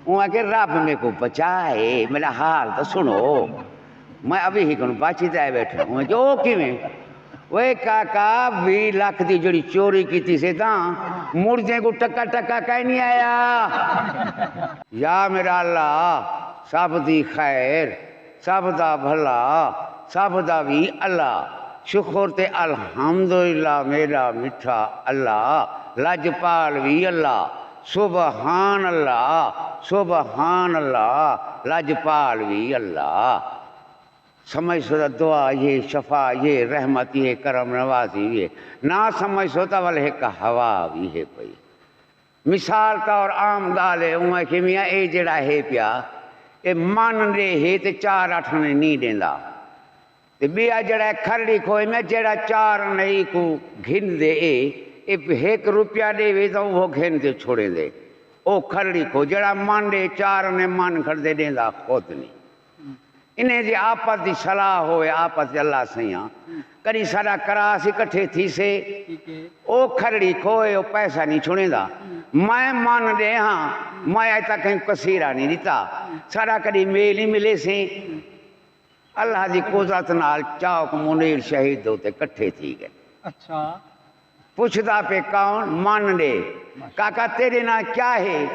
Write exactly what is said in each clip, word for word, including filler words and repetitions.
اوں آکھیا، "رب میکوں بچائے، میݙا حال تاں سݨو۔ میں ابھی ہی کنوں بچ تے آئے ٻیٹھا۔" اوں آکھیا، "او کیویں؟" "اوئے کاکا، ویہہ لکھ دی جیڑھی چوری کیتی سے تاں مڑدیں کوں ٹکا ٹکا کائنی آیا۔ یا میݙا اللہ، سب دی خیر، سب دا بھلا، سب دا وی اللہ۔ شکر تے الحمدللہ میݙا مٹھا اللہ، لجپال وی اللہ، سبحان اللہ، سبحان اللہ، لجپال وی اللہ۔" سمجھ سو تاں دعا یہ، شفا یہ، رحمت یہ، کرم نوازی یہ۔ نہ سمجھ سو تاں ول ہک ہوا وی ہے پئی۔ مثال طور عام ڳالھ ہے، اوں آکھے، "میاں، اے جیڑھا ہے پیا، اے من ݙے ہے تے چار آٹھݨے نی ݙیندا۔ تے ٻیا جیڑھا ہے کھرڑی کھوہ، میں جیڑھا چار آنے ایکوں گھندے اے، اے ہک روپیہ ݙیوے تاں اوہو گھن تے چھوڑیندے۔ او کھرڑی کھوہ، جیڑھا من ݙے، چار آنے من کھڑدے، ݙیندا خود نی۔" انہیں دی آپت دی صلاح ہووے، آپت دی اللہ سئیاں۔ کݙی ساݙا کراس اکٹھے تھیسے، ٹھیک ہے۔ او کھرڑی کھوہ، او پیسہ نی چھوڑیندا۔ میں من ݙے ہاں، میں اڄ تک کہیں کوں کسیرا نی ݙتا۔ ساݙا کݙی میل ہی ملیسے۔ اللہ دی قدرت نال چوک منیر شہید دے اتے کٹھے تھی ڳئے۔ اچھا۔ پچھدا پئے، "کون؟" "من ݙے۔" "کاکا، تیݙے ناں کیا ہے؟"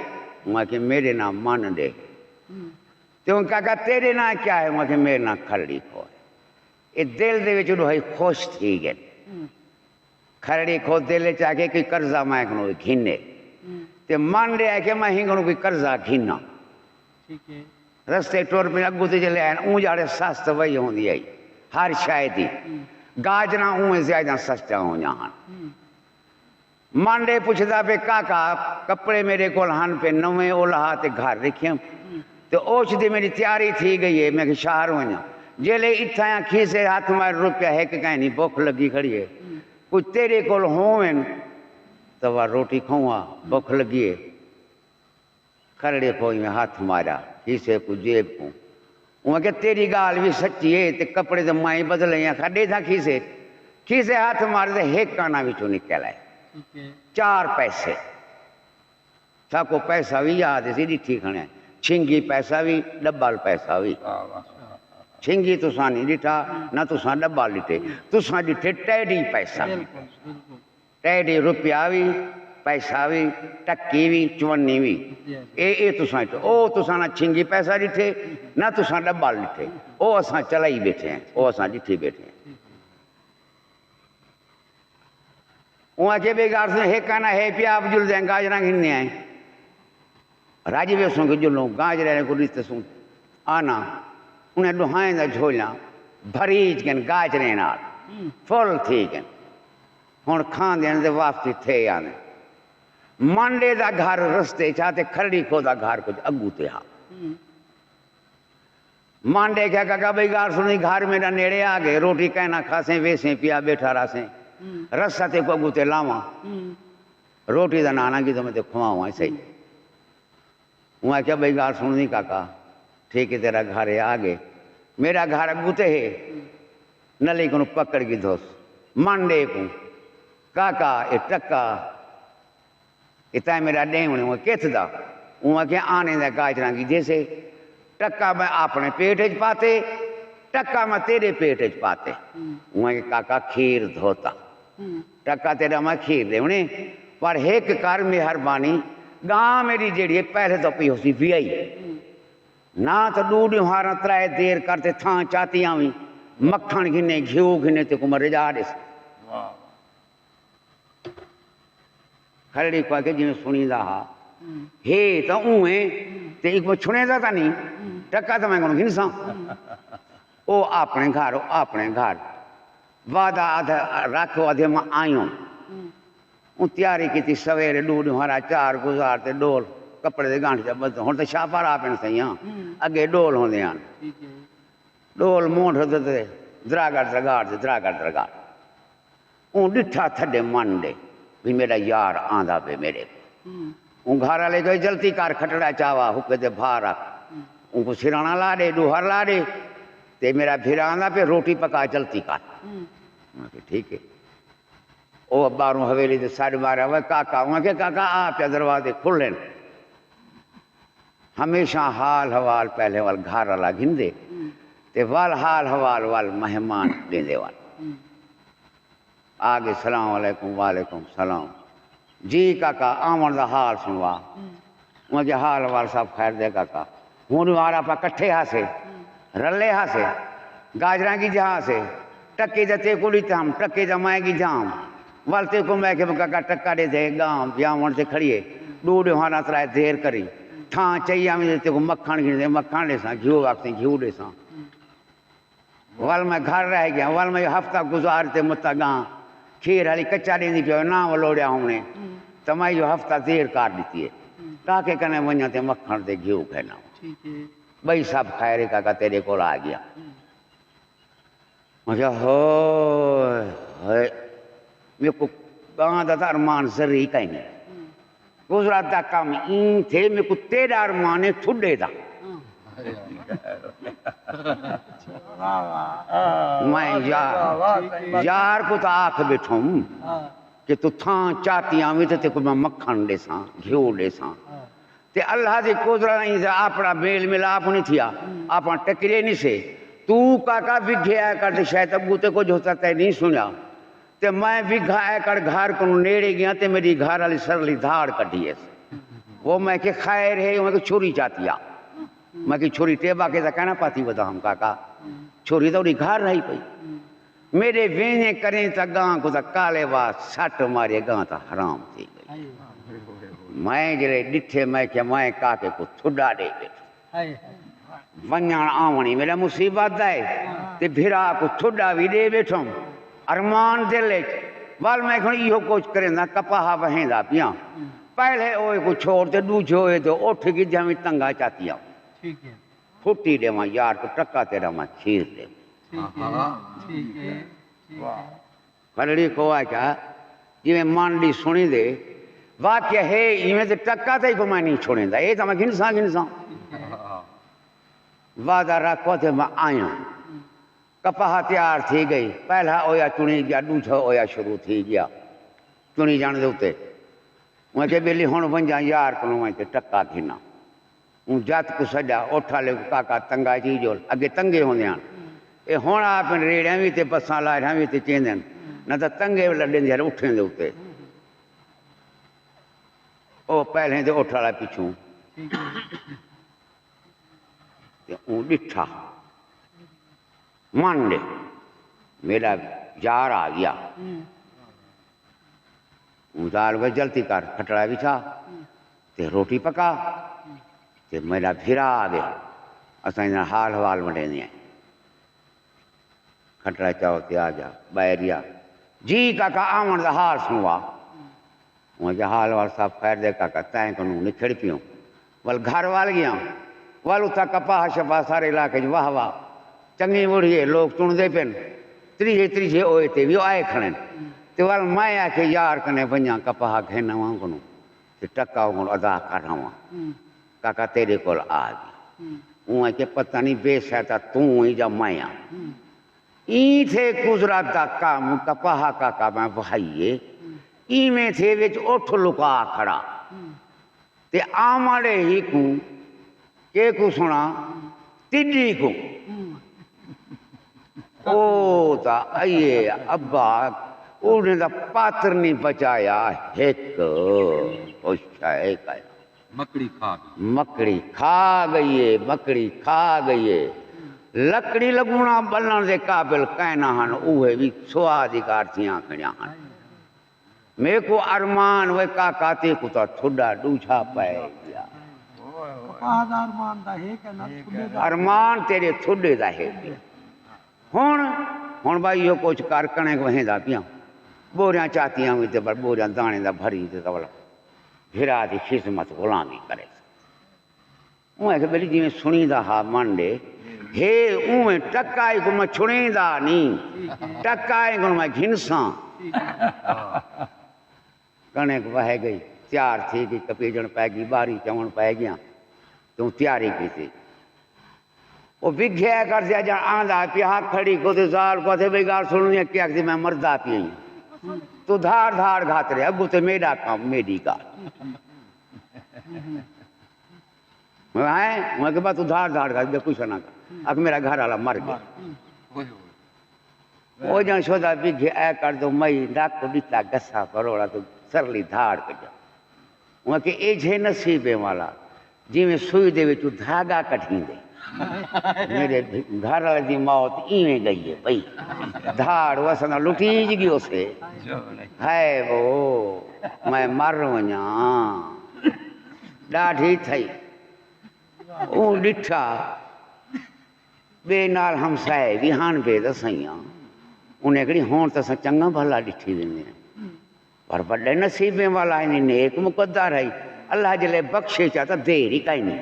اوں آکھے، "میݙے ناں من ݙے۔" ہوں۔ تے اوں، "کاکا، تیݙے ناں کیا ہے؟" اوں آکھے، "میݙے ناں کھرڑی کھوہ ہے۔" اے دل دے وچ ݙوہائی خوش تھی ڳئے۔ ہوں۔ کھرڑی کھوہ دل وچ آکھے، "کوئی قرضہ میں کنوں گھنے۔" ہوں۔ تے من ݙے آکھے، "میں ہی کنوں کوئی قرضہ گھناں۔" ٹھیک ہے۔ رستے ٹر پئے، اڳوں تے چلے آئن، اوں جاڑے سست وئی ہوندی ہئی ہر شئے دی۔ ہوں۔ گاجراں اونویں زیادہ سستیاں ہوندیاں ہن۔ ہوں۔ من ݙے پچھدا پئے، "کاکا، کپڑے میݙے کول ہن پئے نویں، او لہا تے گھر رکھیم۔ ہوں۔ تے اوچ دی میݙی تیاری تھی ڳئی ہے، میں کہ شہر ونڄاں۔ جیلے اتھاں آیاں، کھیسے ہتھ مار، روپیہ ہک کائنی، بکھ لڳی کھڑی ہے۔ ہوں۔ کجھ تیݙے کول ہوون تاں وا روٹی کھاؤں ہا، بکھ لڳی ہے۔" کھرڑی کھوہ ایویں ہتھ ماریا، کھیسے کوں، جیب کوں۔ اوں آکھیا، "تیݙی ڳالھ وی سچی ہے، تے کپڑے تے میں ہی بدلے آں، کھا ݙے تھاں کھیسے۔" کھیسے ہتھ مارے تے ہک آنا وچوں نکل آئے۔ ٹھیک ہے۔ چار پیسے۔ ساکوں پیسہ وی یاد سی، ݙٹھی کھڑے ہیں۔ چھنگی پیسہ وی، ڈبل پیسہ وی۔ واہ، واہ۔ چھنگی تساں نہیں ݙٹھا، نہ تساں ڈبل ݙٹھے۔ تساں ݙٹھے ٹیڈی پیسہ۔ بالکل، بالکل۔ ٹیڈی روپیہ وی، پیسہ وی، ٹکی وی، چونی وی۔ جی، جی۔ اے، اے تساں چ-، او تساں نہ چھنگی پیسہ ݙٹھے، نہ تساں ڈبل ݙٹھے۔ او اساں چلائی ٻیٹھے ہیں، او اساں ݙٹھی ٻیٹھے ہیں۔ اوں آکھیا، "بے گار سوں ہک آنا ہے پیا، آپ جلدے ہیں، گاجراں گھننے آئے۔" رڄ ویسوں کہ جلوں گاجریں کوں ݙتسوں آنا، انہیں ݙوہائیں دا جھولیاں بھریج ڳن گاجریں نال، ہوں۔ فل تھی ڳن۔ ہݨ کھاندے ہن تے واپسی تھئے آندے۔ من ݙے دا گھر رستے چا تے کھرڑی کھوہ دا گھر کجھ اڳوں تے ہا۔ ہوں۔ من ݙیکھیا، کاکا، بھئی ڳالھ سݨی، گھر میݙا نیڑے آ ڳئے، روٹی کائنا کھاسیں، ویسیں پیا، ٻیٹھا رہسیں۔ ہوں۔ رسہ تیکوں اڳوں تے لاواں۔ ہوں۔ روٹی دا ناں نہ گھدو، میں تے کھواواں سہی۔ ہوں۔ اوں آکھیا، بھئی ڳالھ سݨ دی کاکا، ٹھیک ہے، تیݙا گھر ہے، آ ڳئے۔ میݙا گھر اڳوں تے ہے، نلی کنوں پکڑ گھدوس۔ من ݙے کوں، کاکا، اے ٹکا، اے تیں میݙا ݙیوݨ ہے، کتھ دا؟ اوں آکھیا، آنے دا گاجراں گھدیسے۔ ٹکا میں اپݨے پیٹ اچ پاتے، ٹکا میں تیݙے پیٹ اچ پاتے۔ ہوں۔ اوں آکھیا، کاکا، کھیر دھوتا۔ ہوں۔ ٹکا تیݙا میں کھیر ݙیوݨے، پر ہک کر مہربانی، ڳاں میݙی جیڑھی ہے، پہلے تاں پئی ہوسی ویائی۔ ہوں۔ نہ تاں ݙو ݙیہاڑاں ترائے دیر کر تے تھاں چاتی آویں، مکھݨ گھنے، گھیو گھنے، تیکوں میں رجا ݙیساں۔ واہ۔ کھرڑی کھوہ آکھے، جیویں سݨیندا ہا، ہوں۔ ہے تاں اونویں، ہوں۔ تے ایکوں چھڑیندا تاں نہیں، ہوں۔ ٹکا تاں میں کنوں گھنساں۔ ہوں۔ او اپݨے گھر، او اپݨے گھر۔ وعدہ آدھا رکھ، او آدھے میں آیوں۔ ہوں۔ اوں تیاری کیتی، سویرے ݙو ݙیہاڑاں چار گزار تے ݙول کپڑے دے ڳنڈھ چا ٻدھو۔ ہݨ تاں شاپر آ پن سئیاں، ہوں۔ اڳے ݙول ہوندے ہن۔ ٹھیک ہے۔ ݙول مونڈھ تے دراگڑ دراگڑ تے دراگڑ دراگڑ۔ اوں ݙٹھا تھݙے من ݙے، بھئی میݙا یار آندا پئے میݙے کول۔ ہوں۔ اوں گھر والے کہے، جلدی کر، کھٹڑا چاوا، حقے تے بھا رکھ۔ ہوں۔ اوں کوں سراݨا لا ݙے، ݙوہر لا ݙے، تے میݙا بھرا آندا پئے، روٹی پکا، جلدی کر۔ ہوں۔ میں کہا، ٹھیک ہے۔ او ٻاہروں حویلی دے سݙ ماریا، وے کاکا، اوں آکھیا، کاکا، آ پیا، دروازے کھلن۔ ہمیشہ حال حوال پہلے ول گھر والا گھندے، تے ول حال حوال ول مہمان ݙیندے ول۔ آ ڳئے، سلام علیکم، وعلیکم سلام۔ جی کاکا، آوݨ دا حال سݨوا۔ اوں آکھیا، حال حوال سب خیر دے کاکا۔ ہݨ وار آپاں کٹھے ہاسے، رلے ہاسے، گاجراں گھدیاں ہاسے، ٹکے دا تیکوں ݙتا ہم، ٹکے دا میں گھدیا ہم۔ ول تیکوں میں آکھیا، کاکا ٹکا ݙے تے ڳاں ویاوݨ تے کھڑی ہے، ݙو ݙیہاڑا ترائے دیر کری، تھاں چئی آویں تے تیکوں مکھݨ گھن تے مکھݨ ݙیساں، گھیو آکھسیں گھیو ݙیساں۔ ول میں گھر رہ ڳیا، ول میں ہفتہ گزار تے متا ڳاں کھیر ہالی کچا ݙیندی پئی، نہ ولوڑیا ہووݨے، تاں میں ایہو ہفتہ دیر کر ݙتی ہے۔ کاکے کنے ونڄاں تے مکھݨ تے گھیو گھن آواں۔ ٻئی سب خیر ہے کاکا، تیݙے کول آ ڳیا۔ میں آکھیا، ہوئے ہوئے، میکوں ڳاں دا تاں ارمان ذری کائنی۔ قدرت دا کم ایں تھئے، میکوں تیݙا ارمان ہے تھݙے دا۔ میں یار، یار کوں تاں آکھ ٻیٹھم کہ توں تھاں چاتی آویں تے تیکوں میں مکھݨ ݙیساں، گھیو ݙیساں۔ تے اللہ دی قدرت ایں تے اپݨا میل ملاپ نی تھیا، آپاں ٹکرے نی سے۔ توں کاکا وگھے آیا کر تے شاید اڳوں تے کجھ ہوتا تے نی سݨیا۔ تے میں وگھا آیا کر گھر کنوں نیڑے ڳیا تے میݙی گھر والی سرلی دھاڑ کڈھی ہس۔ وہ میں کہ خیر ہے، میں کہ چھری چاتی آ۔ میں کہ چھری ٹیبا کے تاں کہنا پاتی ودا ہم کاکا۔ چھری تاں اُݙی گھر رہی پئی۔ میݙے ویندے کریں تاں ڳاں کوں تاں کالے وا سٹ مارے، ڳاں تاں حرام تھی ڳئی۔ میں جلے ݙٹھے، میں کہ میں کاکے کوں تھݙا ݙے ٻیٹھو۔ ونڄݨ آوݨ ہی میݙا مصیبت دا ہے، تے بھرا کوں تھݙا وی ݙے ٻیٹھم۔ ارمان دل اچ، ول میں کھݨ ایہو کجھ کریندا، کپاہ وہیندا پیاں۔ پہلے اوئے کوں چھوڑ تے ݙوجھے اوئے تے اٹھ گھدیاں وی تنگا چاتیاں۔ پھٹی ݙیواں یار کوں ٹکا تیݙا میں کھیر ݙیواں۔ ٹھیک ہے، ٹھیک ہے، ٹھیک ہے۔ کھلڑی کوں آکھیا، جیویں من ݙی سݨیندے، واقعہ ہے ایویں تے ٹکا تاں ایکوں میں نی چھوڑیندا، اے تاں میں گھنساں، گھنساں۔ وعدہ رکھو تے میں آیاں۔ کپاہ تیار تھی ڳئی، پہلا اویا چݨی ڳیا، ݙوجھا اویا شروع تھی ڳیا۔ چݨی جاݨ دے اتے۔ میں کہ ٻیلی ہݨ ونڄاں یار کنوں ونڄ تے ٹکا گھناں۔ اوں جت کوں سݙیا، اٹھ والے کوں، کاکا تنگا چی جو، اڳے تنگے ہوندے ہن۔ اے ہݨ آپ ریڑیاں وی تے بساں لاہریاں وی تے چیندن، نہ تاں تنگے لݙیندے ہن اٹھیں دے اتے۔ او پہلے تے اٹھ والا پچھوں۔ تے اوں ݙٹھا۔ من ݙے، میݙا یار آ ڳیا۔ اوں ذال کوں جلدی کر، کھٹڑا وچھا تے روٹی پکا تے میݙا بھرا آ ڳئے، اساں انہاں حال حوال ونڈیندے ہیں۔ کھٹڑا چاؤ تے آ ڳیا، ٻاہر ڳیا۔ جی کاکا آوݨ دا حال سݨوا۔ اوں آکھیا، حال وال سب خیر دے کاکا، تیں کنوں نکھڑ پیوں۔ ول گھر وال ڳیاں۔ ول اتھاں کپاہ شپاہ سارے علاقے اچ واہ واہ۔ چنڳی وڑھی ہے، لوک چݨدے پن۔ تریجھے تریجھے اوئے تے وی آئے کھڑن۔ تے ول میں آکھے یار کنے ونڄاں کپاہ گھن آواں کنوں۔ تے ٹکا اوں کنوں ادا کر آواں۔ کاکا تیݙے کول آ ڳی۔ اوں آکھے پتہ نی بے شاید تاں توں ہی یا میں آں۔ ایں تھے قدرت دا کم، کپاہ کاکا میں وہائیے، ایویں تھے وچ اٹھ لکا کھڑا۔ تے آمڑے ہی کوں، کے کوں سݨا، تݙی کوں۔ او تاں ائیے ابا، اُݙݨ دا پاتر نی بچایا ہک، او شے کایا۔ مکڑی کھا ڳئی۔ مکڑی کھا ڳئی ہے، مکڑی کھا ڳئی ہے۔ لکڑی لڳوݨا ٻلݨ دے قابل کائنا ہن، اوہے وی سوا دی کار تھیاں کھڑیاں ہن۔ میکوں ارمان وے کاکا تیکوں تاں تھݙا ݙوجھا پئے ڳیا۔ کپاہ دا ارمان دا ہے کہ نہ تھݙے دا؟ ارمان تیݙے تھݙے دا ہے۔ ہݨ، ہݨ بھائی ایہو کجھ کر کݨک وہیندا پیاں۔ ٻوریاں چاتیاں وی تے بھر ٻوریاں داݨے دا بھری تے تاں بھلا بھرا دی خدمت غلامی کرے۔ اوں آکھیا، ٻلی جیویں سݨیندا ہا من ݙے، ہے اونویں ٹکا ایکوں میں چھڑیندا نی، ٹکا ایکوں میں گھنساں۔ کݨک وہے ڳئی، تیار تھی ڳئی، کپیجݨ پئے ڳئی، ٻاری چوݨ پئے ڳیاں، توں تیاری کیتی۔ او وگھیا کر تے ڄݨ آندا پیا ہا، کھڑی کوں تے ذال کوں آکھے، ٻئی ڳالھ سݨݨی ہے، کیا آکھدی، میں مردا پیا ہاں۔ توں دھاڑ دھاڑ گھت رہے، اڳوں تے میݙا کم، میݙی ڳالھ۔ میں آئے، میں کہ بس تو دھاڑ دھاڑ کر دے، کچھ نہ کر۔ اک میرا گھر والا مر گیا۔ او جان شودا بگھے اے کر دو، مئی نک کو ڈتا گسا پروڑا تو سرلی دھاڑ کجا۔ میں کہ اے جھے نصیبیں والا، جویں سوئی دے وچوں دھاگا کڈھیندے۔ میرے گھر والے دی موت ایویں گئی ہے بھئی۔ دھاڑ وسنا لٹیج گیو سے۔ ہائے وہ، میں مر ونجاں۔ ڈاڈھی تھئی۔ اوں ڈٹھا۔ ٻئے نال ہمسائے وی ہن پئے تاں سئیاں۔ انہیں آکھیا ہݨ تاں اساں چنڳا بھلا ݙٹھی ویندے ہیں۔ پر وݙے نصیبیں والا ہئی، نیک مقدر ہئی۔ اللہ جلے بخشے چا تاں دیر ہی کائنی۔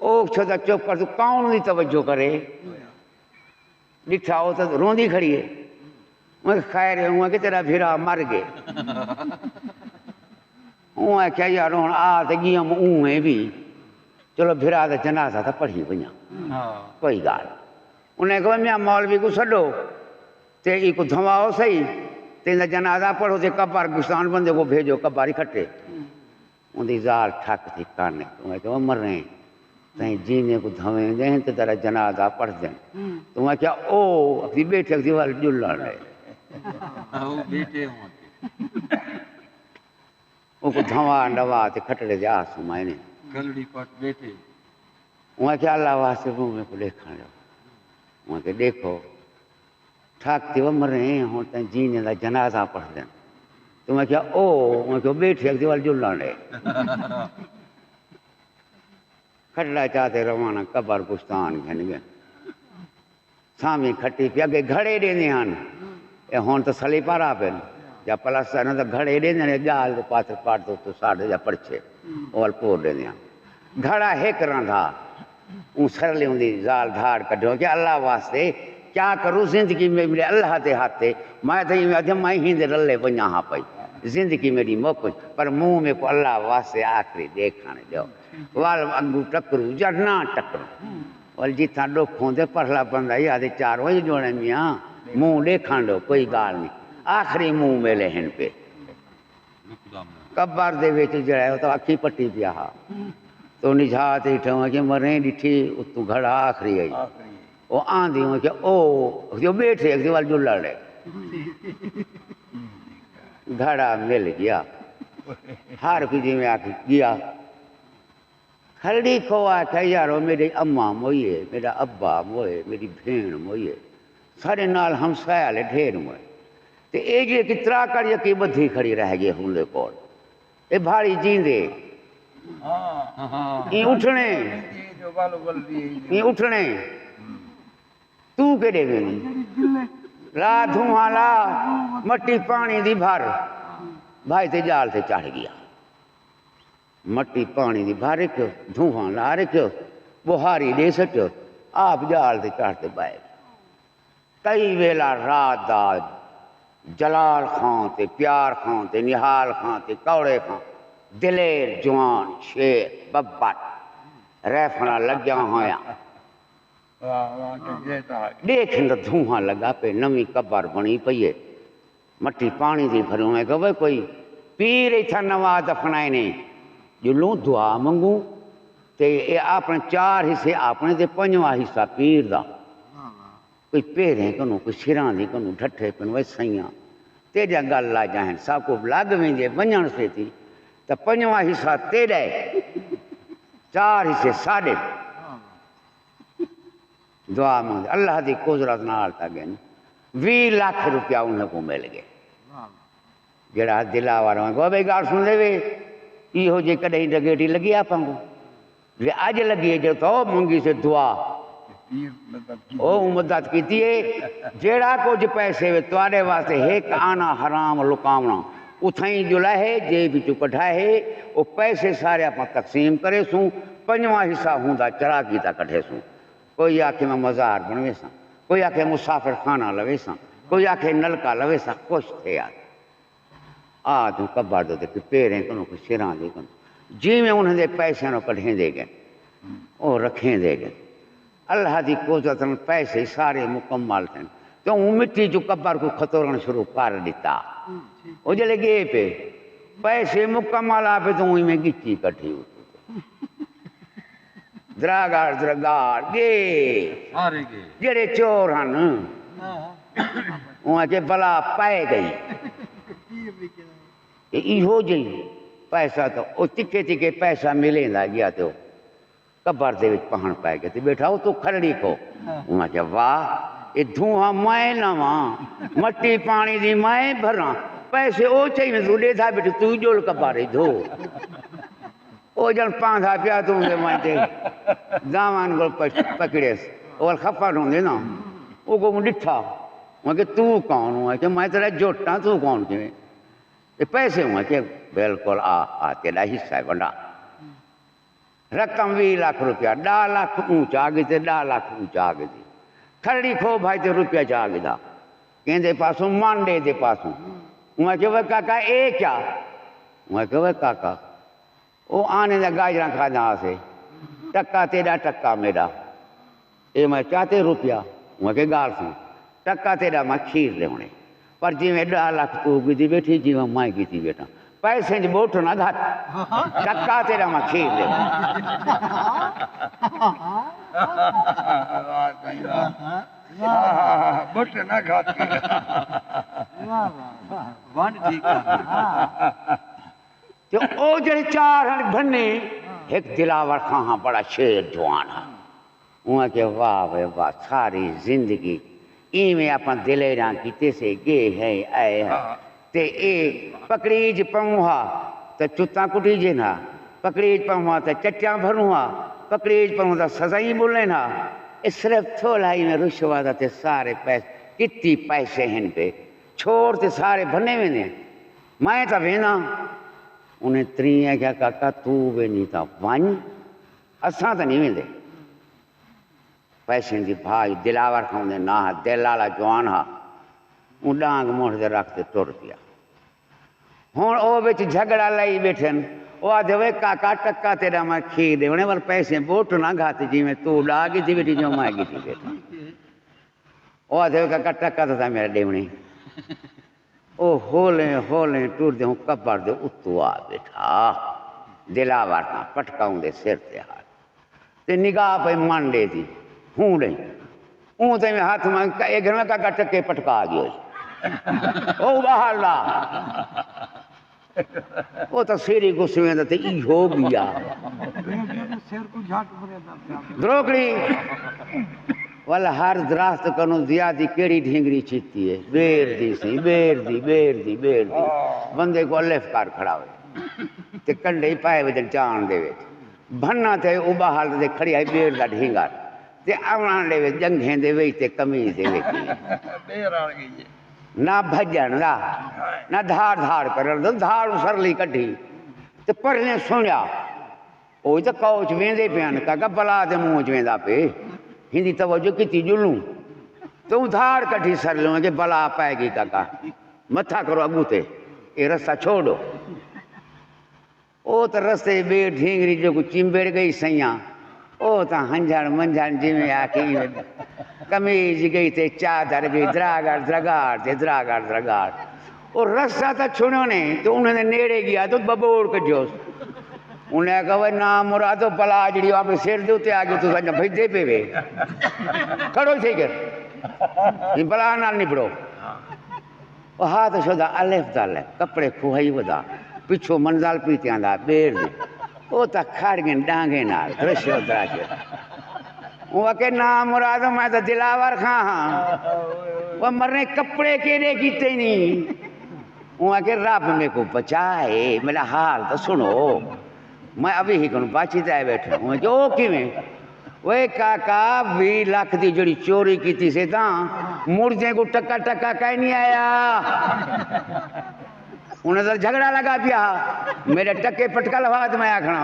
او چھودا چپ کر، توں کون دی توجہ کرے؟ ݙٹھا او تاں روندی کھڑی ہے۔ میں خیر ہے، اوں کہ تیرا بھرا مر گئے۔ اوں آکھیا یار ہݨ آ تے ڳیم اوں ہے بھی۔ چلو بھرا دا جنازہ تاں پڑھی ونڄاں۔ کوئی ڳالھ۔ انہیں کہا میاں مولوی کوں سݙو تے ایکوں دھواؤ سہی، تے ایندا جنازہ پڑھو تے قبر گستان بندے کوں بھیجو، قبر اکٹھے۔ اوندی ذال ٹھک تھی کن، انہیں کہا مریں تئیں جیندے کوں دھویندے ہیں تے تیرا جنازہ پڑھدے ہیں۔ تو میں کہا او اکھدی ٻیٹھے اکھدی ول ڄلݨ ݙے۔ او ٻیٹھے ہوں۔ اوکوں دھواں ݙوا تے کھٹڑے دے آ سمائے نے۔ گلڑی پٹ ٻیٹھے۔ اوں آکھیا اللہ واسطے ݙو میکوں ݙیکھݨ ݙیو۔ اوں آکھیا ݙیکھو، ٹھاک تے او مرے ہیں، ہݨ تاں جیندے دا جنازہ پڑھدن۔ تے اوں آکھیا او، اوں آکھیا ٻیٹھے اڳ دیوال ڄلݨ ݙے۔ کھٹڑا چا تے روانہ قبر گستان گھن ڳئے۔ سامی کھٹی پئی اڳے گھڑے ݙیندے ہن۔ اے ہݨ تاں سلیپر آ پن یا پلستر نہ تاں گھڑے ݙیندے نے، ڄال دے پاتر پاٹ دے اُتوں ساݙے یا پرچھے، او ول کور ݙیندے ہن۔ گھڑا ہک راندا، اوں سرلے اوندی ذال دھاڑ کڈھیو کہ اللہ واسطے کیا کروں، زندگی میں میرے اللہ دے ہتھ ہے۔ میں تاں ایویں آکھیا میں ہیندے رلے ونڄاں ہاں پئی، زندگی میری مک وئی، پر منہ میکوں اللہ واسطے آخری ݙیکھݨ ݙیو۔ ول اڳوں ٹکروں یا نہ ٹکروں۔ ول جتھاں ݙکھ ہوندے پرلا بندہ ہی آہدے چار وڄ ڳونے میاں، منہ ݙیکھݨ ݙیو، کوئی ڳالھ نی۔ آخری منہ ملے ہن پئے۔ قبر دے وچ جیڑھا ہے، او تاں اکھیں پٹی پیا ہا۔ تو نجھا تے ڈٹھا ہوا کہ مریں ڈٹھی، اتوں گھڑا آخری آئی۔ او آندی ہوا کہ او، جو ٻیٹھے، اڳدے ول ڄلݨ ݙے۔ گھڑا مل ڳیا۔ ہر کوئی جیویں آکھ ڳیا۔ کھلڑی کھو آکھیا، یارو، میݙی اماں موئی ہے، میݙا ابا موئے، میݙی بھیݨ موئی ہے، ساݙے نال ہمسایہ آلے ڈھیر موئے۔ تے اے جیڑھے کہ ترا کر یکی ٻدھی کھڑی رہ ڳئے ہوندے کول۔ اے بھاڑی جیندے۔ ہاں۔ ایں اٹھݨے۔ ایں اٹھݨے۔ توں کیݙے ویندی؟ لا دھواں لا، مٹی پاݨی دی بھر۔ بھائی تے ڄال تے چڑھ ڳیا۔ مٹی پاݨی دی بھر رکھیو، دھواں لا رکھیو، ٻوہاری ݙے سٹیو، آپ ڄال تے چڑھ تے ٻہہ ڳئے۔ کئی ویلا رات دا جلال خاں تے پیار خاں تے نہال خاں تے کوڑے خاں، دلیر جوان شیر ببر ریفلاں لڳیاں ہویاں۔ ݙیکھن تاں دھواں لڳا پئے، نویں قبر بݨی پئی ہے۔ مٹی پاݨی دی بھریوں ہے کہ وے کوئی پیر اتھاں نواں دفنائے نے، ڄلوں دعا منگوں تے اے اپݨے چار حصے اپݨے تے پنجواں حصہ پیر دا۔ کوئی پیریں کنوں، کوئی سراں دی کنوں ڈھٹھے پن، وے سئیاں، تیݙیاں ڳل لا جاہن، ساکوں لڳ ویندے ونڄݨ سیتی، تاں پنجواں حصہ تیݙا ہے، چار حصے ساݙے۔ دعا منگدے، اللہ دی قدرت نال تاں ڳن ویہہ لکھ روپیہ انہیں کوں مل ڳئے۔ جیڑھا دلاور ہوئے، گو بھئی ڳالھ سݨ لے وے، ایہو جے کݙاہیں ڈگیٹی لڳی آپاں کوں؟ جے اڄ لڳی ہے، جو تو منگی سے دعا۔ او مدد کیتی ہے، جیڑھا کجھ پیسے وے تہاݙے واسطے ہک آنا حرام لکاوݨا، اتھائیں جو لائے جیب وچوں کڈھائے، او پیسے سارے آپاں تقسیم کریسوں، پنجواں حصہ ہوندا چراغی دا کڈھیسوں۔ کوئی آکھے میں مزار بݨویساں، کوئی آکھے مسافر خانہ لویساں، کوئی آکھے نلکا لویساں، خوش تھے یار۔ آ توں قبر دے تے کوئی پیریں کنوں، کوئی سراں دے کنوں۔ جیویں انہاں دے پیسیاں نوں کڈھیندے ڳئے، او رکھیندے ڳئے۔ اللہ دی قدرت نال پیسے سارے مکمل تھئن۔ تے اوں مٹی چوں قبر کوں کھتورݨ شروع کر ݙتا۔ او جلے ڳئے پئے، پیسے مکمل آ پئے، توں ایویں ڳچی کڈھی اتوں۔ دراگاڑ دراگاڑ ڳے، سارے ڳے۔ جیڑھے چور ہن، ہاں۔ اوں آکھیا بلا پئے ڳئی۔ تے ایہو جئی پیسہ تاں او تکے تکے پیسہ ملیندا ڳیا تے او قبر دے وچ پہݨ پئے ڳئے تے ٻیٹھا اتوں کھرڑی کھو۔ ہاں۔ اوں آکھیا واہ، اے دھواں میں لاواں، مٹی پاݨی دی میں بھراں، پیسے او چاہیویں توں ݙیدھا ٻیٹھے، توں ڄل قبر ای دھو۔ او ڄݨ پاندا پیا توں دے ونڄ تے داوان کوں پچ-، پکڑیس۔ او ول خفا ڈھوندے نا۔ او کوں ݙٹھا۔ اوں آکھیا توں کون؟ اوں آکھیا میں تیݙا جٹ ہاں، توں کون کیویں؟ تے پیسے؟ اوں آکھیا بالکل آ، آ تیݙا حصہ ہے ونڈا۔ رقم ویہہ لکھ روپیہ، ݙاہ لکھ اوں چا ڳھدے، ݙاہ لکھ اوں چا ڳھدے۔ کھرڑی کھو بھائی تے روپیہ چا ڳھدا۔ کیندے پاسوں؟ مانڈے دے پاسوں۔ اوں آکھیا وے کاکا اے کیا؟ اوں آکھیا وے کاکا او آنے دا گاجراں کھادا ہاسے، ٹکا تیݙا ٹکا میݙا، اے میں چاتے روپیہ، اوں آکھیا ڳالھ سݨ، ٹکا تیݙا میں کھیر ݙیوݨے، پر جیویں ݙاہ لکھ توں ڳھدی ٻیٹھی، جیویں میں ڳھدی ٻیٹھاں، پیسے دی ٻوٹ نہ گھت، ٹکا تیݙا میں کھیر ݙیوݨے۔ واہ سائیں واہ۔ ہاں، ہاں، ٻوٹ نہ گھت۔ واہ، واہ، واہ، ونڈ ٹھیک ہے۔ ہاں۔ تے او جیڑھے چار ہن بھنے، ہک دلاور خاں ہا، بڑا شیر جوان ہا۔ اوں آکھیا واہ وے واہ، ساری زندگی ایویں آپاں دلیراں کیتے سے، ڳے ہیں آئے ہیں۔ ہاں۔ تے اے پکڑیج پاؤں ہا تے چتاں کٹیجن ہا، پکڑیج پاؤں ہا تے چٹیاں بھروں ہا، پکڑیج پاؤں ہا تے سزائیں ٻلن ہا۔ اے صرف تھولا ایویں رشوت دا تے سارے پیسے کتی پیسے ہن پئے، چھوڑ تے سارے بھنے ویندے۔ میں تاں وینداں۔ انہیں تریں آکھیا کاکا توں ویندیں تاں ونڄ، اساں تاں نی ویندے۔ پیسیں دی بھائی دلاور کھاؤندے نہ ہا، دل آلا جوان ہا۔ اوں ڈانگ منڈھ تے رکھ تے ٹر پیا۔ ہݨ او وچ جھڳڑا لائی ٻیٹھن۔ او آہدے وے کاکا ٹکا تیݙا میں کھیر ݙیوݨے، ول پیسیں ٻوٹ نہ گھت، جیویں توں ݙا ڳھدی ٻیٹھیں جیویں میں ڳھدی ٻیٹھاں۔ او آہدے وے کاکا ٹکا تاں تاں میݙا ݙیوݨے۔ او ہولیں ہولیں ٹردے ہوں قبر دے اتوں آ ٻیٹھا۔ دلاور تاں پٹکا اوندے سر تے ہا تے نگاہ پئی مانڈے دی۔ ہوں ݙے۔ اوں تے میں ہتھ میں ک-، اے گھر میں کاکا ٹکے پٹکا ڳیوس۔ او ٻاہر لا۔ او تاں سیری غصے ویندا تے ایہو ڳیا۔ سر کوں جھٹ مریندا پیا۔ دروکڑی۔ ول ہر درخت کنوں زیادی کیڑھی ڈھینگڑی چیتی ہے؟ ٻیر دی سی، ٻیر دی، ٻیر دی، ٻیر دی۔ بندے کوں الف کر کھڑا ہوئے۔ تے کنڈے ہی پائے وجن چاݨ دے وچ۔ بھنا تے او ٻاہر تے کھڑیا ہے ٻیر دا ڈھینگا۔ تے آوݨ دے وچ ڄنگھیں دے وچ تے قمیض دے وچ۔ ٻیر آ ڳئی ہے۔ نہ بھڄݨ دا، نہ دھاڑ دھاڑ کرݨ دا، دھاڑ سرلی کڈھی۔ تے پرلے سݨیا۔ او تے کوچ ویندے پئے ہن، کاکا بلا دے منہ وچ ویندا پئے۔ ہندی توجہ کیتی ڄلوں۔ تے اوں دھاڑ کڈھی سرلوں کہ بلا پئے ڳئی کاکا۔ متھا کرو اڳوں تے۔ اے رستہ چھوڑو۔ او تاں رستے ٻے ڈھینگڑی جو کوں چمبڑ ڳئی سئیاں۔ او تاں ہنجھݨ منجھݨ جیویں آکھے ایویں۔ قمیض ڳئی تے چادر ڳئی، دراگڑ درگاڑ تے دراگڑ درگاڑ۔ او رستہ تاں چھوڑیو نے تے انہاں دے نیڑے ڳیا تے ببوڑ کڈھیوس۔ انہیں آکھیا، وے نامرادو، بلا جیڑھی او اپݨے سر دے اتے آ ڳئی، تساں اڄاں بھڄدے پئے وے۔ کھڑو تھی کر۔ ایں بلا نال نبڑو۔ او ہا تاں شودا الف دا الف، کپڑے کھوہائی ودا، پچھوں منزل پیتیاں دا ٻیر دی۔ او تاں کھڑ ڳن ݙانگھیں نال، درشو درش۔ اوں آکھے، نامرادو، میں تاں دلاور خاں ہاں۔ او مرنے کپڑے کیݙے کیتے نی؟ اوں آکھے، رب میکوں بچائے، میݙا حال تاں سݨو۔ میں ابھی ہی کنوں بچ تے آئے ٻیٹھا۔ اوں آکھے، او کیویں؟ اوئے کاکا، ویہہ لکھ دی جیڑھی چوری کیتی سے تاں مردیں کوں ٹکا ٹکا کائنی آیا۔ انہاں دا جھڳڑا لڳا پیا، میݙے ٹکے پٹکا لوا تے میں آکھݨا۔